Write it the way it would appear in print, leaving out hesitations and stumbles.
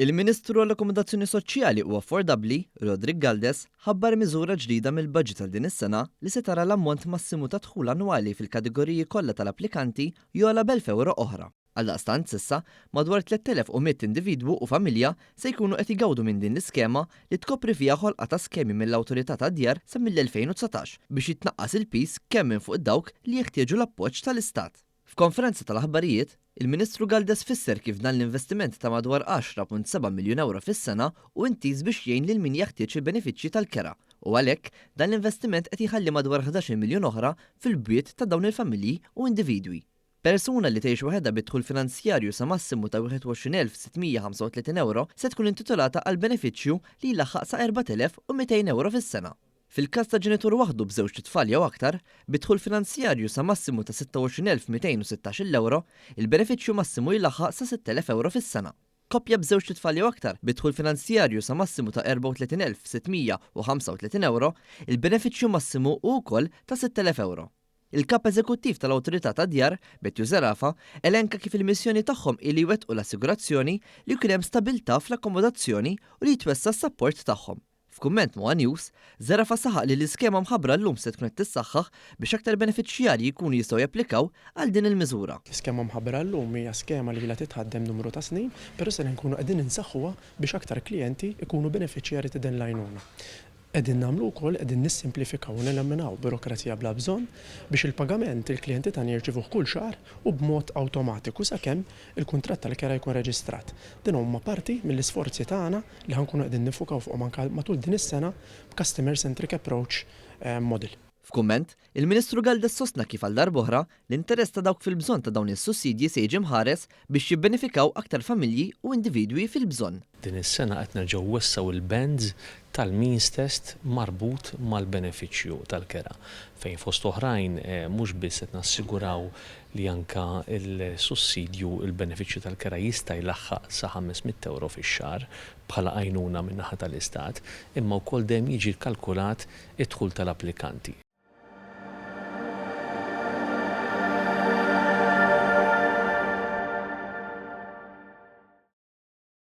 Il-Ministru għall-Akkomodazzjoni Soċjali u Affordabbli, Roderick Galdes, ħabbar miżura ġdida mill-baġit għal din is-sena li se tara l-ammont massimu ta' dħul annwali fil-kategoriji kollha tal-applikanti jogħla b'elf ewro oħra. Għaldaqstant s'issa, madwar 3,100 individwu u familja se jkunu qed igawdu minn din l-iskema li tkopri fiha ħolqa ta' skemi mill-Awtorità tad-Djar sa mill-2019 biex jitnaqqas il-piż kemm minn fuq dawk li jeħtieġu l-appoġġ tal-Istat. F'konferenza tal-aħbarijiet, il-Ministru Galdes fisser kif dan l-investiment ta' madwar 10.7 miljun ewro fis-sena hu intiż biex jgħin lil min jeħtieġ il-benefiċċji tal-kera u għalhekk dan l-investiment qed jħalli madwar 11-il miljun oħra fil-bwiet ta' dawn il-familji u individwi. Persuna li tgħix waħedha bi dħul finanzjarju sa massimu ta' 21,635 ewro se tkun intitolata għal benefiċċju li jlaħħaq sa 4,200 ewro fis-sena. Fil-każ ta' ġenitur waħdu b'żewġt itfal jew aktar, bi dħul finanzjarju sa massimu ta' 26,216-il ewro, il-benefiċċju massimu jlaħħaq sa 6,000 ewro fis-sena. Koppja b'żewġt itfal jew aktar, bi dħul finanzjarju sa massimu ta' 34,635 ewro, il-benefiċċju massimu hu wkoll ta' 6,000 ewro. Il-Kap Eżekuttiv tal-Awtorità tad-Djar, Matthew Zerafa, elenka kif il-missjoni tagħhom hi li jwettqu l-assigurazzjoni li jkun hemm stabilità fl-akkomodazzjoni u li jitwessa' s-sapport tagħhom. F'kumment ma' one News, Zerafa saħaq li l-iskema mħabbra llum se tkun qed tissaħħaħ biex aktar benefiċjarji jkunu jistgħu japplikaw għal din il-miżura. L-iskema mħabbra llum hija skema li ilha titħaddem numru ta' snin, però se nkunu qegħdin insaħħuha biex aktar klijenti jkunu benefiċjarji ta' din l-għajnuna. Qegħdin nagħmlu wkoll qegħdin nissimplifikaw u neliminaw burokrazija bla bżonn biex il-pagament il-klijenti tagħna jirċivuh kull xahar u b'mod awtomatiku sakemm il-kuntratt tal-kera jkun reġistrat. Din huma parti mill-isforzi tagħna li ħa nkunu qegħdin niffukaw fuqhom anke matul din is-sena b'customer centric approach model. F'kumment, il-Ministru Galdes sostna kif għal darb'oħra, l-interess ta' dawk fil-bżonn ta' dawn is-sussidji se jiġi mħares biex jibbenefikaw aktar familji u individwi fil-bżonn. Din is-sena qed nerġgħu nwessgħu l-bands tal-means test marbut mal-benefiċċju tal-kera, fejn fost oħrajn mhux biss qed nassiguraw li anke l-sussidju, il-benefiċċju tal-kera jista' jlaħħaq sa 500 ewro fix-xahar bħala għajnuna min-naħa tal-Istat, imma wkoll dejjem jiġi kkalkulat id-dħul tal-applikanti.